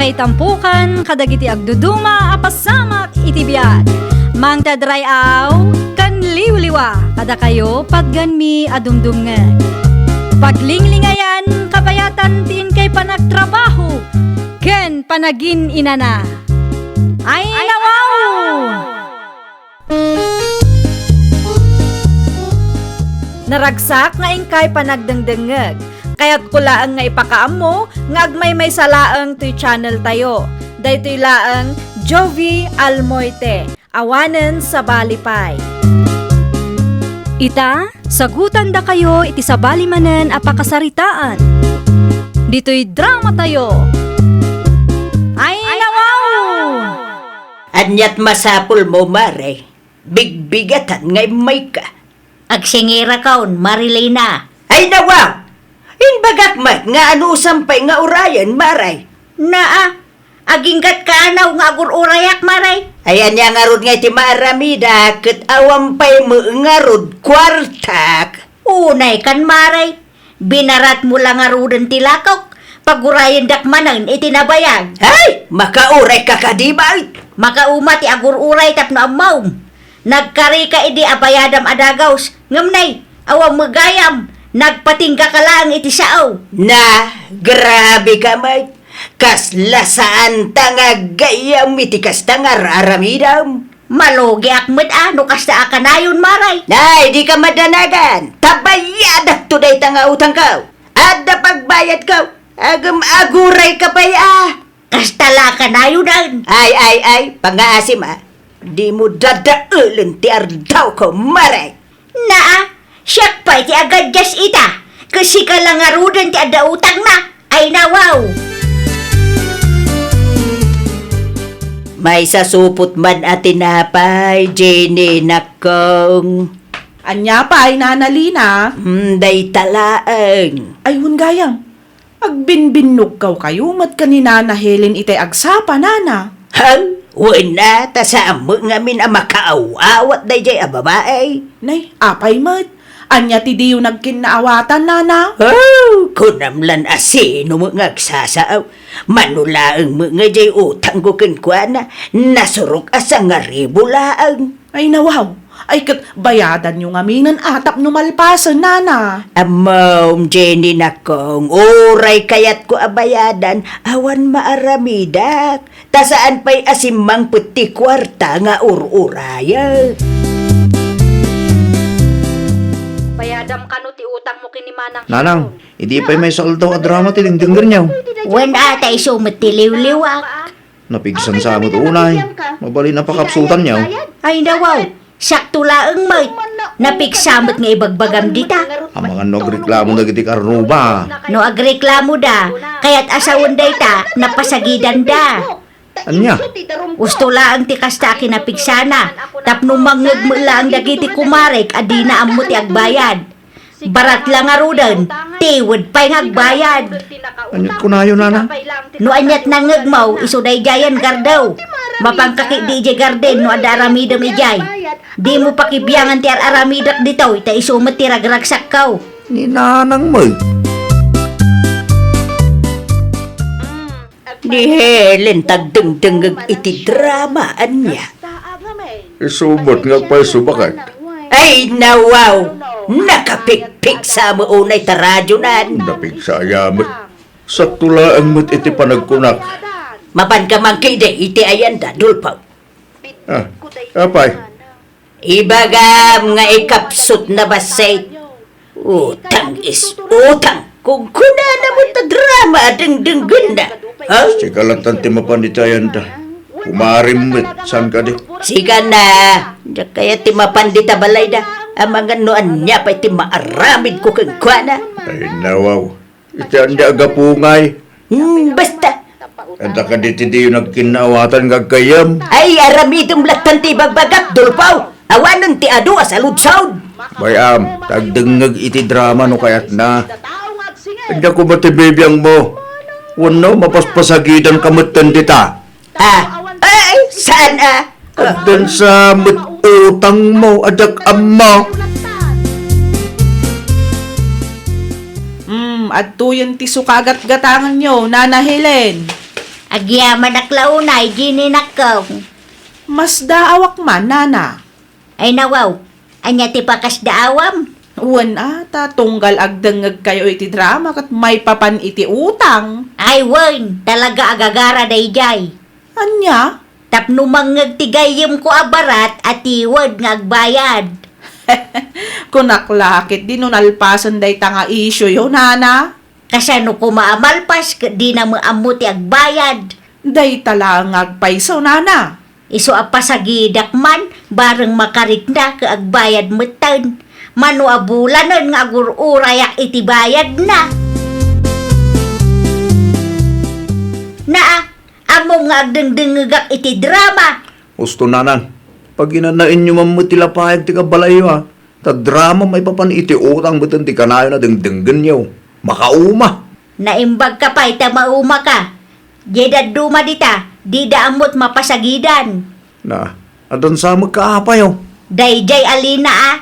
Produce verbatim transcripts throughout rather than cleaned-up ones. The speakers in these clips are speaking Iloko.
Itampukan kadagiti agduduma a pasamak iti biag. Mangted ray-aw ken liwliwa kadakayo patgenmi a dumdumngeg. Paglinglingayan, kabayatan ti inkay panagtrabaho ken panagin-inana. Ay, nawaw! Naragsak nga inkay panagdengdengngeg. Kayatko laeng nga ipakaammo nga agmaymaysa laeng toy channel tayo. Daytoy laeng Jovi Almoite, awanen sabali pay. Ita, sagutandakayo iti sabali manen a pakasaritaan. Ditoy drama tayo. Ay, nawaw! Aniat masapulmo, Mare? Bigbigatan nga immayka. Agsingirakon, Marilina. Ay, nawaw! Imbagak met nga anusam pay nga urayen, Mare. Naa, aginggat kaanaw nga agur-urayak, Mare. Ay, ania ngarud nga iti maaramida, ket awan pay met ngarud kuartak. Unay kan, Mare. Binaratmo la ngaruden ti lakok, pagurayendak manen iti nabayag. Ay, makaurayka kadi, bay? Makauma ti agur-uray tapno ammom. Nagkarika idi a bayadam a dagaus, ngem nay, awan met gayam, nagpatinggaka laeng iti sao. Na, grabe ka met. Kasla saanta nga aggayam iti kasta nga ar-aramidam. Malugiak met a no kasta a kanayon, Mare. Nay, dika madanagan. Ta bayadakto dayta nga utangko. Adda pagbayadko. Agem agurayka pay a. Kasta la a kanayonen. Ay, ay, ay, pangngaasim a. Dimo dadaelen ti ardawko, Mare. Naa, siak pay ti agadias ita, ket sika la ngaruden ti adda utangna. Ay, nawaw! Maisasupot man a tinapay, Jenny, nakkong. Ania pay, Nana Lina? Hmm, dayta laeng. Ay, wen gayam. Agbinbinnogkaw kayo met ken ni Nana Helen itay agsapa, Nana. Haan, wen a, ta saan met ngamin a makaaw-awat daydiay a babai. Nay, apay met? Ania ti diyo nagkinnaawatan, Nana? Oh, kunam lan a sino met nga agsasaaw. Mano laeng met nga diay utangko kenkuana, nasurok a sangaribu laeng. Ay, nawaw. Ay, ket bayadanyo ngamin a tapno malpasen, Nana. Ammom, Jenny, nakkong, uray kayatko a bayadan, awan maaramidak. Ta saan pay a simmangpet ti kuarta nga ur-urayen. Bayadam kano ti utangmo ken ni Manang Nanang, Sharon. Idi pay maisaaldaw a drama ti dengdenggenyo. Wen a, ta isu met ti liwliwak. Napigsan sa met unay. Mabalin a pakapsutanyo. Ay, nawaw. Sakto laeng met. Napigsa met nga ibagbagam dita. Amangan no agreklamo dagiti karnoba. No agreklamoda, kayat a sawen dayta, napasagidanda. Ania? Usto laeng ti kasta a kinapigsana, tapno mangngeg met laeng dagiti kumarek a dina ammo ti agbayad. Barat la ngaruden, tiwed pay nga agbayad. Aniat kunayo, Nana? No aniat nangngegmo, isu daydiayen gardew. Mapanka ketdi idiay garden no adda aramidem idiay. Dimo pakibiangan ti ar-aramidek ditoy, ta isu met ti ragragsakko. Ni Nanang met. Ni Helen ti agdengdengngeg iti drama, ania? Isu met nga agpayso, baket. Ay, nawaw! Nakapigpigsa met unay ta radionan. Napigsa aya met. Sakto laeng met iti panagkunak. Mapanka man ketdi iti ayanda, Dolfo. Ah, apay? Ibagam nga ikapsut na bassit. Utang is utang. Kunkunana met ta drama a dengdenggenna. Ha? Sika latta ti mapan iti ayanda. Kumarim met, saan kadi? Sika na. Diak kayat ti mapan dita balayda. Amangan no ania pay ti maaramidko kenkuana. Ay, nawaw. Iti ania a gapu ngay? Hmm, basta. Adda kadi ti diyo nagkinnaawatan nga aggayyem? Ay, aramidem lattan ti ibagbagak, Dolfo. Awanen ti adu a saludsod. Bay-am, ta agdengngeg iti drama no kayatna. Ania koma ti bibiangmo? Wenno, mapaspasagidanka metten dita? Ah, ay, saan a? Addan sa met utangmo, addak ammo. Hmm, adtoyen ti sukagatgatanganyo, Nana Helen. Agyamanak la unay, Jenny, nakkaw. Masdaawak man, nana. Ay nawaw, ania ti pakasdaawam? Wen a, ta tunggal agdengngegkayo iti drama ket maipapan iti utang. Ay wen, talaga agagara daydiay. Ania? Tapno mangngeg ti gayyemko a barat a tiwed nga agbayad. Kunak la ket di no nalpasen dayta nga isioyo, nana? Kasano koma a malpas ket dina met ammo ti agbayad? Dayta laeng nga agpayso, nana. Isu a pasagidak man, bareng makarikna ket agbayad metten. Mano a bulanen nga agur-urayak iti bayadna. Naa, ammom nga agdengdengngegak iti drama. Husto, nanang. Paginanaenyo man met ti lapayag ti kabalayyo, a. Ta drama maipapan iti utang metten ti kanayon a dengdenggenyo. Makauma! Naimbagka pay ta maumaka. Diay dadduma dita, dida ammot mapasagidan. Na, addan sa met ka, apayo? Daydiay a Lina a.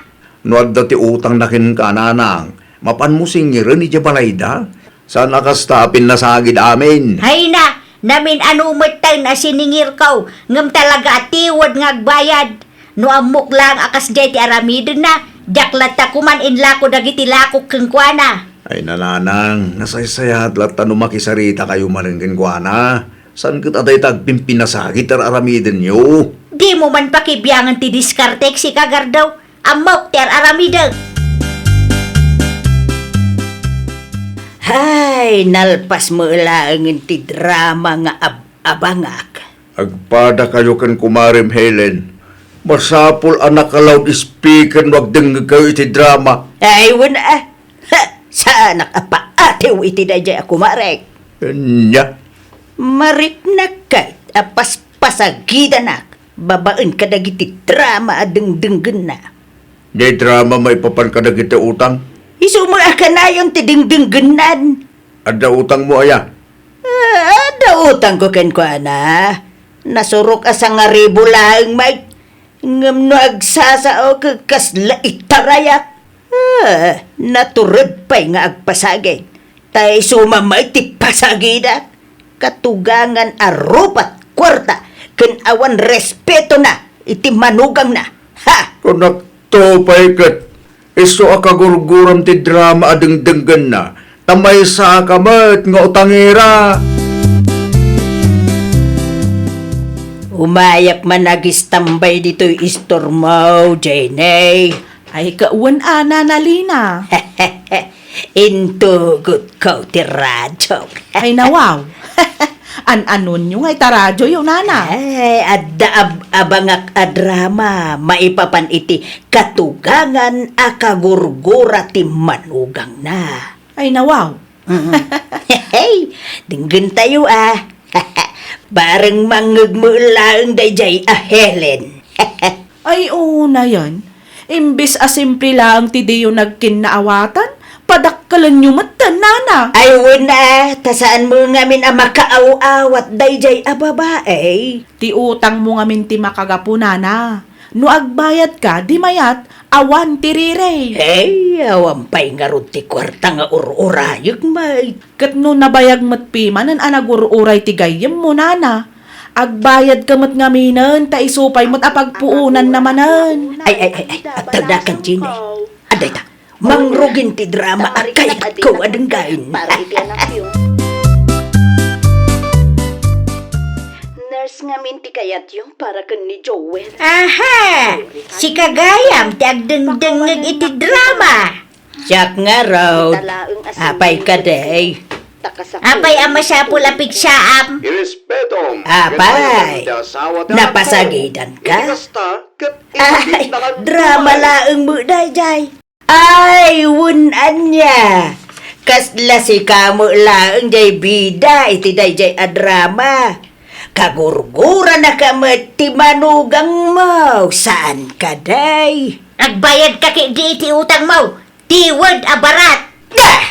No adda ti utangna kenka, nanang, mapanmo singiren idiay balayda? Saan a kasta a pinnasagid amin. Hayna, namin-ano metten a siningirko, ngem talaga a tiwed nga agbayad. No ammok laeng a kasdiay ti aramidenna, diak latta koman inlako dagiti lakok kenkuana. Ay, nanang, nasaysayaat latta no makisaritakayo manen kenkuana. Saan ket a dayta agpimpinasagid ti ar-aramidenyo? Dimo man pakibiangen ti diskartek, sika, Gardaw. Ammok ti ar-aramidek. Hay, nalpas met laengen ti drama nga ab-abangak. Agpadakayo ken kumarem Helen. Masapul a naka-loudspeaker no agdengngegkayo iti drama. Ay, wen a. Ha! Saanak a paatiw iti daydiay a kumarek. Ania? Mariknak ket a paspasagidanak babaen kadagiti drama a dengdenggenna. Diay drama maipapan kadagiti utang? Isu met a kanayon ti dengdenggennan. Adda utangmo aya? Ah, adda utangko kenkuana. Nasurok a sangaribu laeng met. Ngem no agsasao ket kasla itarayak. Ah, natured pay nga agpasagid. Ta isu met ti pasagidak. Katugangan a rupat kuarta ken awan respetona iti manugangna. Ha! Kunakto pay ket isu a kagurguram ti drama a dengdenggenna, ta maysaka met nga utangera. Umayak man agistambay ditoy istormo, Jenny. Ay, kawen a, Nana Lina. Intugotko ti radiok. Ay, nawaw. An-anonyo nga ita radioyo, nana? Ay, adda ab-, abangak a drama maipapan iti katugangan a kagurgura ti manugangna. Ay, nawaw. Mm. Hey, denggentayo, a. Bareng mangngegmo laeng daydiay a Helen. Ay, unayen. Imbes a simple laeng ti diyo nagkinnaawatan, padakkelenyo metten, nana. Ay, wen a, ta saanmo ngamin a makaaw-awat daydiay a babai. Ti utangmo ngamin ti makagapu, nana. No agbayadka, di mayat, awan ti rirey. Ay, awan pay ngarud ti kuarta nga ur-urayek, may. Ket no nabayag met pimanen a nagur-uray ti gayyemmo, nana, agbayadka met ngaminen ta isu pay met a pagpuonanna manen. Ay, ay, ay, ay, agtaldakan, Jenny. Adda ita, mangrugin ti drama a kayatko a denggen. Nurse ngamin ti kayatyo para ken ni Joel. Aha! Sika gayam ti agdengdengngeg iti drama. Siak ngarud. Apay kadi? Apay a masapul a pigsaam? Irespetom. Apay, napasagidanka? Ay, drama laeng met daydiay. Ay, wen ania. Kasla sika met laeng diay bida iti daydiay a drama. Kagurguranaka met ti manugangmo, saan kadi? Agbayadka ketdi iti utangmo. Tiwed a barat. Ah!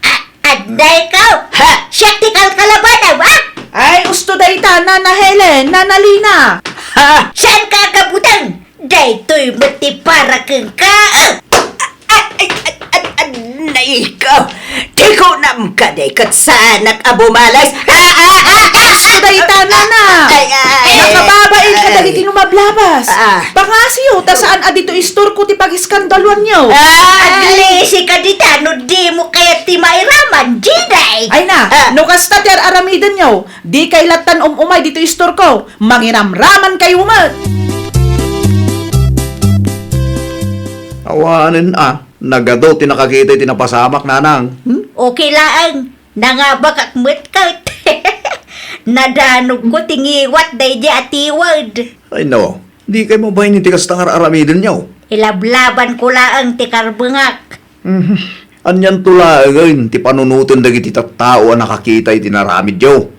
A-, adda ikaw? Ha? Siak ti kalkalabanam, ah! Ay, usto dayta, Nana Helen, Nana Lina. Ha? Saanka agabuteng? Daytoy met ti para kenka, ah! Ah, ay, ay, ay, ay, na, Ikaw, ti kunam kadi ket saanak a bumales. Ah, ah, ah, ah, ah. Dayta, nana. Ay, ay, ay. Nakababain ka dagiti no mablabas. Ah. Pangasiyo, ta saan a ditoy istorko ti pagiskandaluanyo. Ah, aglisi ka dita, no dimo kayat ti mairaman, Jinay. Ay na, ah, no kasta ti ar-aramidenyo, dikay lattan um-umay ditoy istorko. Mangiramraman kayo met. Awanen a, nagadu ti nakakita iti napasamak, nanang. Hmm? Okay laeng. Nangabakak met ket. Nadanogko ti ngiwat daydi a tiwed. Ay, no. Dikay mabain iti kasta nga ar-aramidenyo. Ilablabanko laeng ti karbengak. Mhm. Anianto laengen ti panunoten dagiti tattao a nakakita iti naramidyo?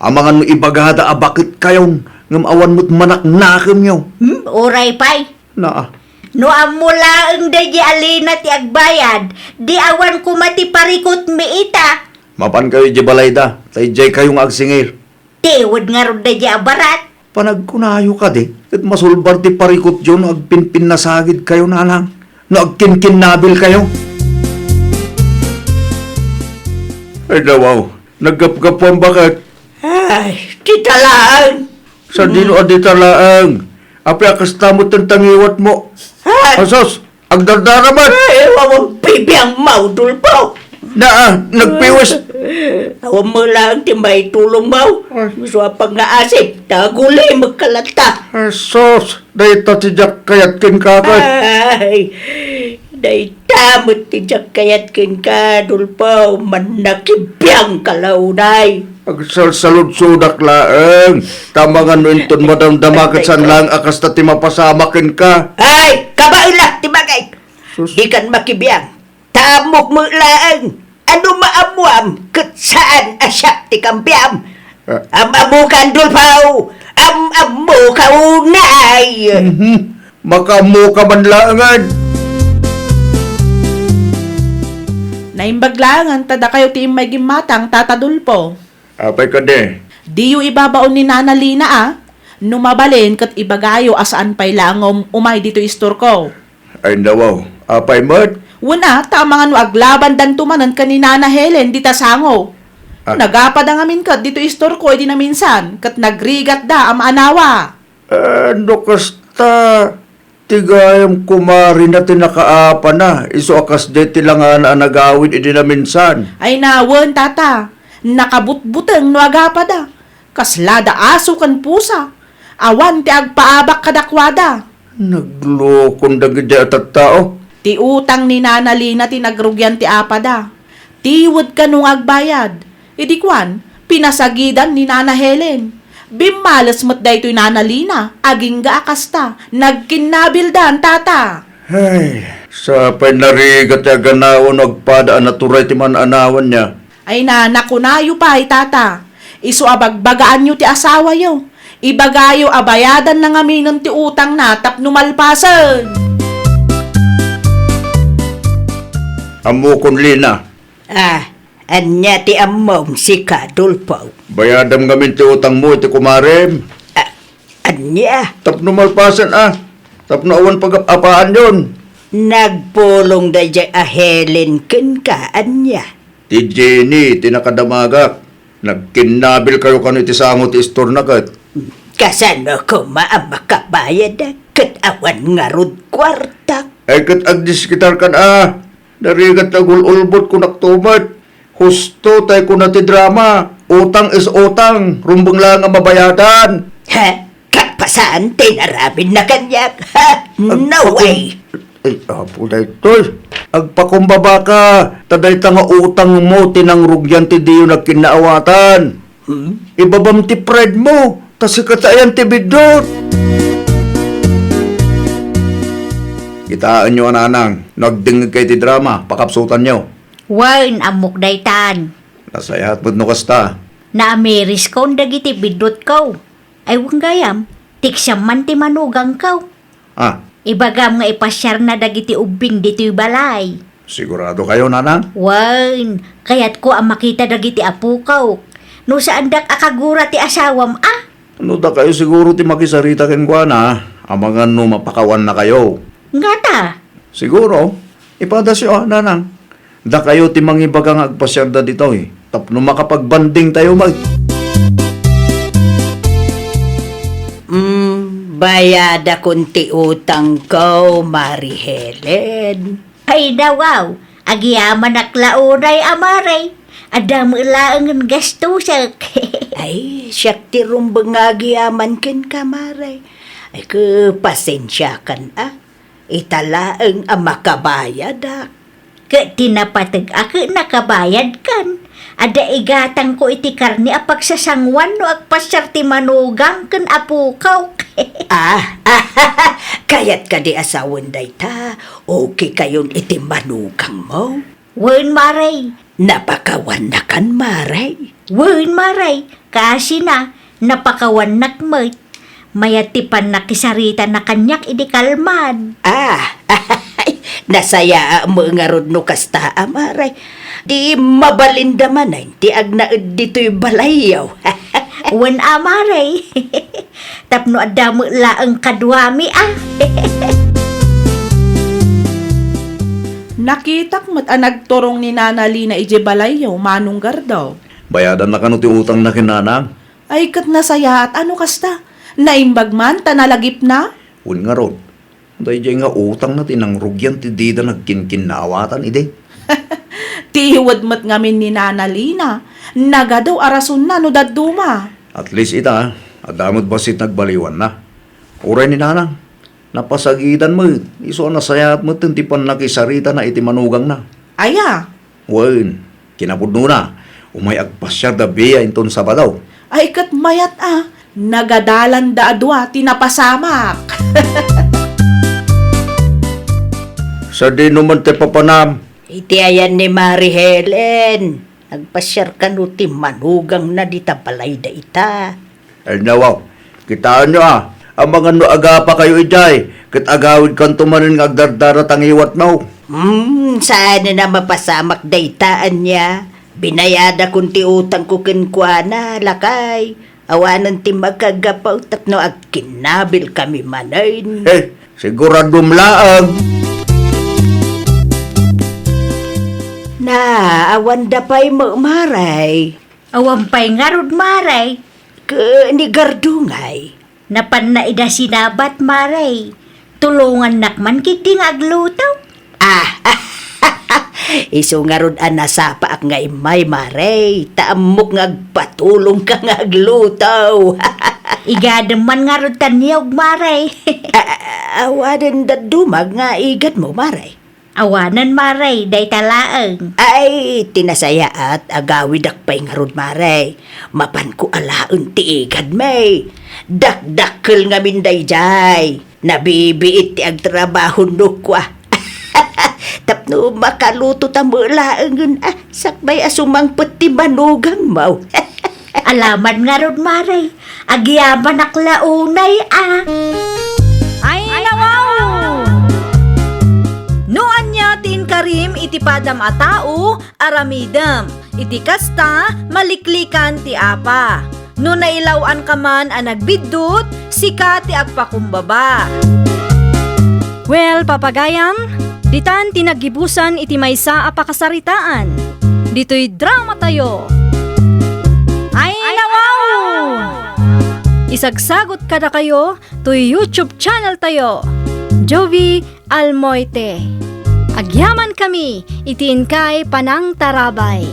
Amangan no ibagada a baketkayon, ngem awan met manaknakemyo. Hmm, uray pay. Naa. No ammo laeng daydi a Lina ti agbayad, di awan koma ti parikutmi ita. Mapankayo idiay balayda, ta idiaykayo nga agsingir. Tiwed ngarud daydi a barat. Panagkunayo kadi, ket masulbar ti parikutyo no agpinpinnasagidkayo, nanang, no agkinkinnabilkayo. Ay, dawaw, naggapgapuan baket. Ay, dita laeng. Sadino a dita laeng? Apay a kasta met ti nangiwatmo? Ay. Asus, agdardara met. Ay, awan pibiangmo, Dolfo. Naa, nagpiwes. Awan met laeng ti maitulongmo. Ay. Isu a pangngaasip, ta agulimekka latta. Asus, dayta ti diak kayat kenka ket. Ay, dayta met ti diak kayat kenka, Dolfo, mannakibiangka la unay. Agsalsaludsodak laeng, ta amangan no inton madamdama ket saan laeng a kasta ti mapasamak kenka. Ay, kabaelak ti bagik. Sus. Dikan makibiang. Ta ammok met laeng a no maammoam ket saan a siak ti kampiam. Ah. Am-ammokan, Dolfo! Am-ammoka unay! Mhm. Makaammoka man laengen. Naimbag laengen ta dakayo ti immay gimmatang, Tata Dolfo. Apay kadi? Diyo ibabaon ni Nana Lina a, no mabalin ket ibagayo a saan pay la nga um-, umay ditoy istorko. Ay, nawaw. Apay met? Wen a, ta amangan no aglabandanto manen ken ni Nana Helen dita sango. Ah. Nagapada ngamin ket ditoy istorko idi naminsan, ket nagrigatda a maanawa. Eh, no kasta, ti gayam kumarina ti nakaapana, isu a kasdiay ti langana a nagawid idi naminsan. Ay na, wen, Tata, nakabutbuteng no agapada. Kaslada aso ken pusa. Awan ti agpaabak kadakuada. Naglukon dagiti a tattao. Ti utang ni Nana Lina ti nagrugian ti apada. Tiwed kano nga agbayad. Idi kuan, pinasagidan ni Nana Helen. Bimmales met daytoy Nana Lina, agingga a kasta, nagkinnabildan, Tata. Ay, sapay narigat ti aganaw no agpada a naturay ti man-anawanna. Ay na, nakunayo pay, Tata. Isu a bagbagaanyo ti asawayo. Ibagayo a bayadanna ngaminen ti utangna tapno malpasen. Ammokon, Lina. Ah, ania ti ammom, sika, Dolfo? Bayadam ngamin ti utangmo iti kumarem. Ah, ania? Tapno malpasen, ah. Tapno awan pagap-apaanyon. Nagpulong daydiay a Helen kenka, ania? Ti Jenny ti nakadamagak. Nagkinnabilkayo kano iti sango ti istorna ket. Kasano koma a makabayad ket awan ngarud kuartak? Ay, ket agdiskitarkan a. Narigat ti agul-ulbod, kunakto met. Husto tay kuna ti drama, utang is utang, rumbeng laeng a mabayadan. Ha? Kalpasan ti inaramidna kaniak, ha? Ag-, no way. Ay, apo daytoy. Agpakumbaba ka, ta dayta nga utangmo ti nangrugian ti diyo nagkinnaawatan. Hmm? Ibabam ti pride mo, ta sika ti ayan ti biddut. Kitaenyo a nanang, no agdengngegkayo ti drama, pakapsutanyo. Wen, ammok daytan. Nasayaat met no kasta. Naamiriskon dagiti biddutko. Ay, wen gayam, tiksiam man ti manugangko. Ah. Ibagam nga ipasiarna dagiti ubbing ditoy balay. Sigurado kayo, nanang? Wen, kayatko a makita dagiti apokok. No saandak a kagura ti asawam, a? No dakayo siguro ti makisarita kenkuana, amangan no mapakawanna kayo. Ngata? Siguro. Ipadasyo, a, nanang. Dakayo ti mangibaga nga agpasiarda ditoy tapno makapagbandingtayo met. Mm, bayadakon ti utangko, Mari Helen. Ay, nawaw, agyamanak la unay a, Mare. Adda met laengen gastosek. Ay, siak ti rumbeng nga agyaman kenka, Mare. Ay, ke, pasensiakan, a. Ita laeng a makabayadak. Ket ti napateg a ket nakabayadkan. Adda igatangko iti karne a pagsasanguan no agpasiar ti manugang ken apokok. Ah, kayat kadi a sawen dayta? Okay kayon iti manugangmo? Wen, Mare. Napakawannakan, Mare? Wen, Mare. Kasina, napakawannak met. Mayat ti pannakisaritana kaniak idi kalman. Ah, nasayaat met ngarud no kasta a, Mare. Di mabalinda manen ti agnaed ditoy balayyo. Wen a, Mare. Tapno adda met laeng kaduami a. Nakitak met a nagturong ni Nana Lina idiay balayyo, Manong Gardo. Bayadanna kano ti utangna ken nanang? Ay, ket nasayaat a no kasta. Naimbag man ta nalagipna. Wen ngarud, daydiay nga utangna ti nangrugian ti dida nagkinkinnawatan idi. Ti iwed met ngamin ni Nana Lina, nagadu a rasonna no dadduma. At least ita, adda met bassit nagbaliwanna. Uray ni Nanang, napasagidan met, isu a nasayaat metten ti pannakisaritana iti manugangna. Aya? Wen, kinapudnona, umay agpasiarda biya inton Sabado. Ay, ket mayat a, nagadalanda a dua ti napasamak. Sadino man ti papanam? Iti ayan ni Mari Helen, agpasiar kano ti manugangna dita balayda ita. Ay, nawaw, kitaenyo a, amangan no agapakayo idiay, ket agawidkanto manen nga agdardara ta ngiwatmo. Hmm, saanen a mapasamak dayta, ania? Binayadak ti utangko kenkuana, lakay. Awanen ti makagapu tapno agkinnabilkami manen. Eh, siguradom laeng. Na, awanda pay met, Mare. Awan pay ngarud, Mare. Ken ni Gardo ngay? Napanna ida sinabat, Mare. Tulongannak man ketdi nga agluto. Ah, isu ngarud a nasapaak nga immay, Mare. Ta ammok nga agpatulongka nga agluto. Igadem man ngarud ta niyog, Mare. A-, a-, awanen dadduma nga igadmo, Mare? Awanen, Mare, dayta laeng. Ay, ti nasayaat, agawidak pay ngarud, Mare. Mapanko alaen ti igadmi. Dakdakkel ngamin daydiay. Nabibiit ti agtrabaho no kua. Tapno makalutota met laengen a sakbay a sumangpet ti manugangmo. Alaman ngarud, Mare. Agyamanak la unay a. Ay, nawaw! No ania ti inkarim iti padam a tao, aramidem. Iti kasta, maliklikan ti apa. No nailaw-anka man a nagbiddut, sika ti agpakumbaba. Well, papagayam, ditan ti naggibusan iti maysa a pakasaritaan. Ditoy dramatayo. Ay, nawaw! Isagsagut kadakayo toy YouTube channel tayo, Jovie Almoite. Agyamankami iti inkay panangtarabay.